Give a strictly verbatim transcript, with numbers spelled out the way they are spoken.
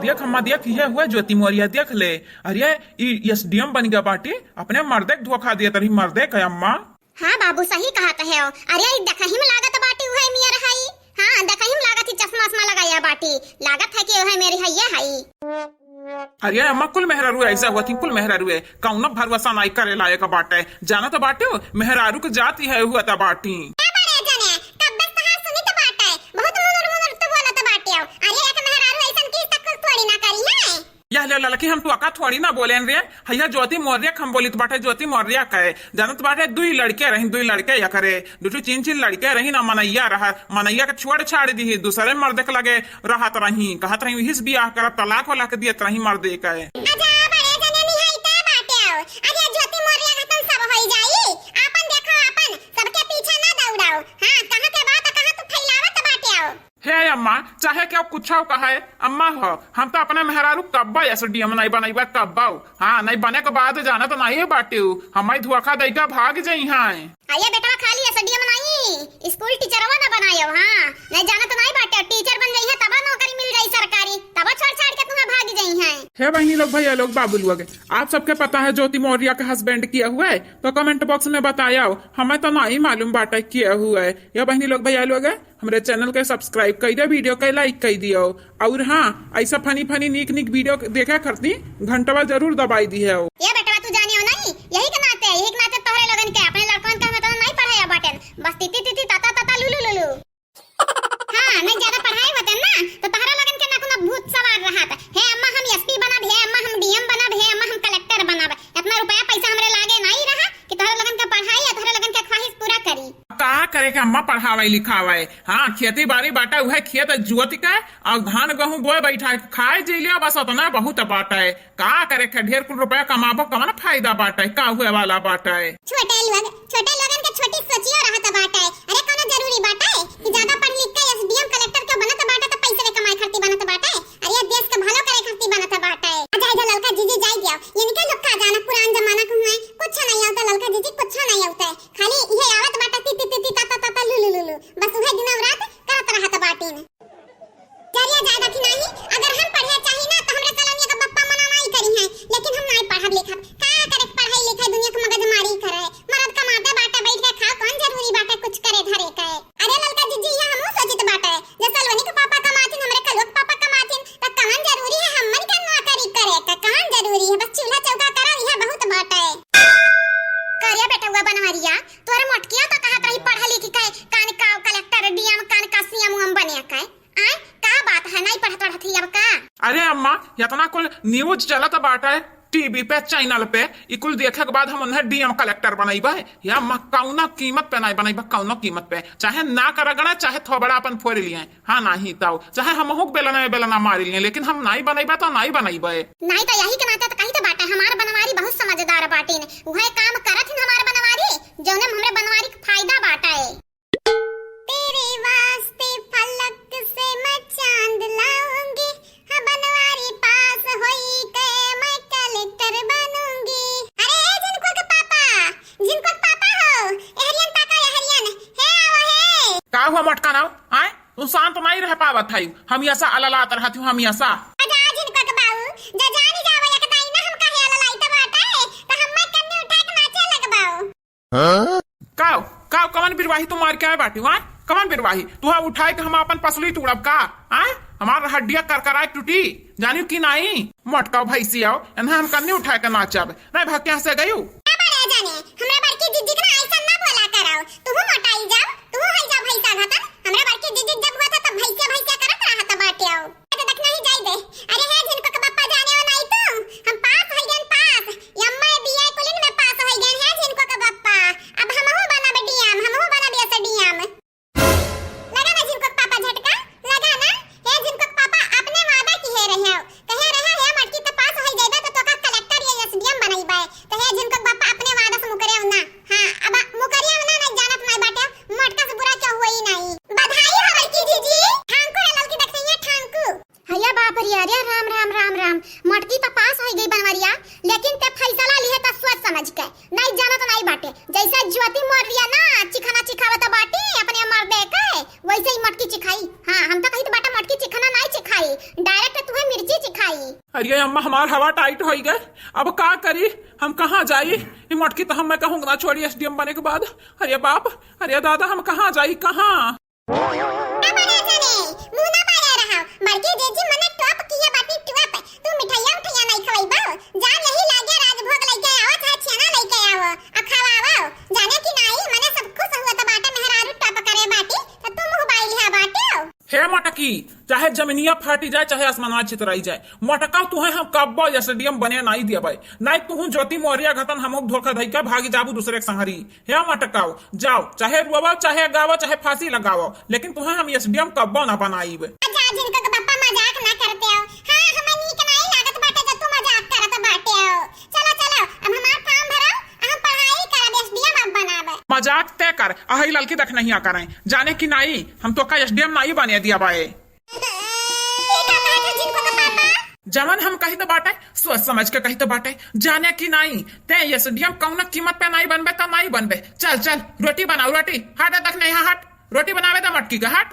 देख अम्मा, देख, इहे हुए ज्योति मौर्य, देख ले। अरे, ई एसडीएम बन गया बाटी, अपने मर्दे के धोखा दियत रही, मर्दे के अम्मा। हाँ बाबू, सही कहत है। अरे, ई देखही में लागत बाटी उहे मेर हई। हाँ, देखही में लागत ही, चश्मा उश्मा लगाया बाटी। लागत है कि उहे मेर हइये हई। अरे अम्मा, कुल मेहरारू ऐसा हुआ थी, कुल मेहरारू है, कौनो भरोसा नाई करे लायक बाटे। जानत बाटे हो, मेहरारू के जाति है हुआ त बाटी। ए बड़े जने, कब्बे से तहार सुनित बाटे, बहुत मुनुर मुनुर तू बोलत बाटे हो। अरे एक मेहरारू ऐसन की तक कुल थोड़ी ना करी है। यह ले ललकी, हम तोका थोड़ी ना बोलेन रे, हैया ज्योति मौर्य के हम बोलित बाटे, ज्योति मौर्य के। जानत बाटे, दुई लड़के रही, दुई लड़के एकरे, दू ठो चीन चीन लड़के रही ना, मनैया रहा, मनैया के छोड़ छाड़ दी, दूसरे मर्द के लगे रहत रही, कहत रही, "इहिस बियाह करब, तलाक वाला के दियत रही मर्दे के।" अच्छा, बड़े जने निहाई ते बाटे हो। अरे, ज्योति मौर्य खतम सब होई जाई। आपन देखो, आपन, सबके पीछे ना दौड़ाओ। हाँ, कहाँ के बात, कहाँ तू फैलावत बाटे हो। हे अम्मा, चाहे केहू कुछो कहे, अम्मा हो, हम तो अपने मेहरारू कब्बो एसडीएम नहीं बनैबे, कब्बो। हाँ, नहीं बने के बाद जानत नहीं बाटे हो, हमारी धोखा दे के भाग जाई हैं। अरे बेटवा, खाली एसडीएम नहीं, स्कूल टीचरवा ना बनायो, हाँ, नहीं जानत नहीं बाटे, टीचर बन जाई है, तब नौकरी मिल जाई सरकारी, तब छोड़ छाड़ के तुम्हें भाग जाई हैं। हे बहनी लोग, भैया लोग, बाबू लोग, आप सबके पता है ज्योति मौर्य के हस्बैंड किया हुआ है, तो कमेंट बॉक्स में बतायो, हमें तो नहीं मालूम बाटे किया हुआ है। या बहनी लोग, भैया लोग, हमरे चैनल के सब्सक्राइब कर दियो, वीडियो के लाइक कर दियो। और हाँ, ऐसा फनी फनी नीक नीक वीडियो देखे खातिर घंटवा जरूर दबाई दियो। ये बेटवा, तू जानियो नहीं, यही के नाते, यही के नाते तोहरे लोगन के, अपने लड़कन के हम इतना नहीं पढ़ाया बाटेन, बस तीती तीती ताता ताता लुलु लुलु। हाँ, नहीं ज्यादा पढ़ाई होते ना, तो तोहरे लोगन के ना कोनो भूत सवार रहत। हे अम्मा हम एसपी बनब, हे अम्मा हम डीएम बनब, हे अम्मा हम कलेक्टर बनब, इतना रुपया पैसा हमरे लागे नहीं रहा कि तोहरे लोगन के पढ़ाई या तोहरे लोगन के ख्वाहिश पूरा करी। का करे के अम्मा, पढ़ावे लिखावे? हाँ, खेती बाड़ी बाटे, उहे खेत जोत के और धान गेहूं बोए बैठा है, खाए जी लिया, बस उतना बहुत बाटे। का करे के, ढेर कुल रुपया कमाबो, कवन फायदा बाटे, का हुए वाला बाटे? छोटे लोग, छोटे लोगन के छोटी सोचियो रहत बाटे। अरे कोनो जरूरी बाटे कि ज्यादा पढ़ लिख के एसडीएम कलेक्टर के बनत बाटे तो पैसे के कमाई खातिर बनत बाटे? अरे ये देश के भलो करे खातिर बनत बाटे। अच्छा, इधर ललका जीजी जाई दियो, इनके लोग का जाना, पुरान जमाना के हुए, कुछ नहीं आवता ललका जीजी, कुछ नहीं आवता है। खाली इहे आवत बाटा ती ती ती ती ता ता ता ता लू लू लू लू। बस उहे दिनों रात करत रहत बाटिन। जरिया जाए दखी नाही, अगर हम पढ़े चाही ना तो हमरे कॉलोनिया के बप्पा मना नाही करी हैं, लेकिन हम नाही पढ़ब लिखब। का करे के पढ़ाई लिखाई, दुनिया के मगजमारी करे। मरद कमाते बाटे, बैठ के खाओ, कौन जरूरी बाटे कुछ करे धरे के। अरे ललका जीजी, ये हमहू सोचित बाटे, जे सलवनी के पापा कमाथिन, हमरे कलुआ के पापा कमाथिन, त कौन जरूरी है हमन के नौकरी करे के? कौन जरूरी है? बस चूल्हा चौका करो, यह बहुत बाटे। करिया बेटवा बनवरिया, तोर मोटकिया तो कहत रही पढ़ लिख के कान का कलेक्टर, डीएम, कान का सीएम उएम बने के। आय, का बात है, नहीं पढ़त पढ़त ही अब का? अरे अम्मा, इतना कुल न्यूज चलत बाटे टीवी पे, चैनल पे, ई कुल देखे के बाद हम उन्हें डीएम कलेक्टर बनैबे? या अम्मा, कौनो कीमत पे नहीं बनैबे, कौनो कीमत पे। चाहे नाक रगड़े, चाहे थोबड़ा अपन फोड़ लिए। हाँ, नाही तउ चाहे हमहू के बेलना में बेलना मारी लिए, लेकिन हम नाई बनैबे तो नाई बनैबे। नाई तो यही के नाते तो कही तो बाटे, हमार बनवारी बहुत समझदार बाटिन, उहे काम करत हिन हमार बनवारी, जौने में हमरे बनवारी के फायदा बाटे। तेरे वास्ते फलक से मैं चांद लाऊंगी, हाँ बनवारी पास होई के मैं कलेक्टर बनूंगी। अरे हे जिनको के पापा, जिनको के पापा हो, एहरियन ताका एहरियन, हे आवा हे। का हुआ मोटका नाव? आय? तू शांत नहीं रह पावत है। हमेशा अललात रहत हूँ, हमेशा। जा जिनको के बाऊ, जा जानी जावा, एक दाई ना हम कहे अललाई तो बाटे, तो हम मैं कन्नी उठा के नाचे लगबाऊ। हाँ? काव, काव, कवन बिरवाही तू मार के आए बाटी, वाय? कवन बिरवाही? तू हाँ उठाए के हम अपन पसली तोड़ब का? आय? हमार हड्डिया करकराए टूटी। जानियो कि नाई? मोटका भैंसी आओ, एन्हा हम कन्नी उठाए के नाचब। नहीं भाग के यहाँ से गयू। ए बड़े जाने, हमरा बड़की जिज्जी के ना ऐसा ना बोला कराओ। तू मोटाई जाओ, तू है जा भैंसा घतन। हमरा बड़की जिज्जी जब हुआ था तब भैंसिया भैंसिया करत रहा था बाटे आओ। तो देखना ही जाई दे। अरे हे जिनको के बप्पा जाने हो नाई तू, हम पास हो गए पास। एमए बीए कुलिन में पास हो गए हैं जिनको के बप्पा। अब हमहू बनब डीएम, हमहू बनब एसडीएम। लगा ना जिनको के पापा झटका, लगा ना। हे जिनको के पापा अपने वादा किहे रहे हो, कहे रहे हे मटकी तो पास हो जाएगा तो तोका कलेक्टर या एसडीएम बनाई बाय। तो हे जिनको के पापा अपने वादा से मुकरे हो ना। हाँ, अब मुकरिया ना, ना जानत नहीं बाटे, मटका से बुरा क्या हुआ ही नहीं। बधाई हो बड़की जीजी। ठांकू रे ललकी देख सही है, ठांकू। हैया बाप रे, अरे राम, राम, राम, राम। मटकी तो पास हो गई बनवरिया, लेकिन ते फैसला लिहे तो सोच समझ के। नहीं जानत नहीं बाटे, जैसे ज्योति मौर्य ना चिखाना चिखावत बाटी अपने मर्दे के, वैसे ही मटकी चिखाई। हाँ, हम तो कही तो बाटा मटकी चिखाना नहीं चिखाई, डायरेक्ट तुम्हें मिर्ची चिखाई। अरे अम्मा, हमार हवा टाइट होई गए, अब का करी? हम कहाँ जाई? ई मोटकी तो हम, मैं कहूँ ना छोड़ी एसडीएम बने के बाद। अरे बाप, अरे दादा, हम कहाँ जाई, कहाँ? ना बड़ा जाने, मुंह ना मारे रहा। बड़की जीजी मने टॉप किया बाटी टॉप। तू मिठाइया उठाइया नहीं खवाई बा। जा यही लागे राजभोग लेके आओ, चाहे छेना लेके आओ, आ खवाओ। जाने कि नाई, मने सब खुश हुआ तो बाटे मेहरारू टॉप करे बाटी, तो तू मुंह बाई लिहा बाटे हो। हे मोटकी, चाहे जमीनिया फाटी जाए, चाहे आसमानवा छितराई जाए, मोटका तुहे हम कब्बो एसडीएम बने नाई देबे। नाई तुहू ज्योति मौर्य घतन हमहू धोखा धइके भागी जाबू दूसरे के संगरी। हे मटकाओ, जाओ, चाहे रोवो, चाहे गावो, चाहे फांसी लगावो, लेकिन तुहे हम एसडीएम कब्बो ना बनाइब। अच्छा, जिनको के पापा मजाक ना करते हो। हाँ, हमें नीक नहीं लागत बाटे जब तू मजाक करत बाटे हो। चलो, चलो, अब हमार फॉर्म भरो, हम पढ़ाई करब, एसडीएम अब बनाब। मजाक ते कर, अहई ललकी देख नहीं आ करें, जाने कि नाई, हम तो का एसडीएम नाई बने दिया बाए। ये का कहत हो जिनको के पापा? जवन हम कही तो बाटे, सोच समझ के कही तो बाटे, जाने कि नाई, ते एसडीएम कौनो कीमत पे नाई बनबे, तो नाई बनबे। चल, चल, रोटी बनाओ, रोटी। हट, तक नहीं, हाँ, हट, रोटी बनावे दे मटकी का, हट।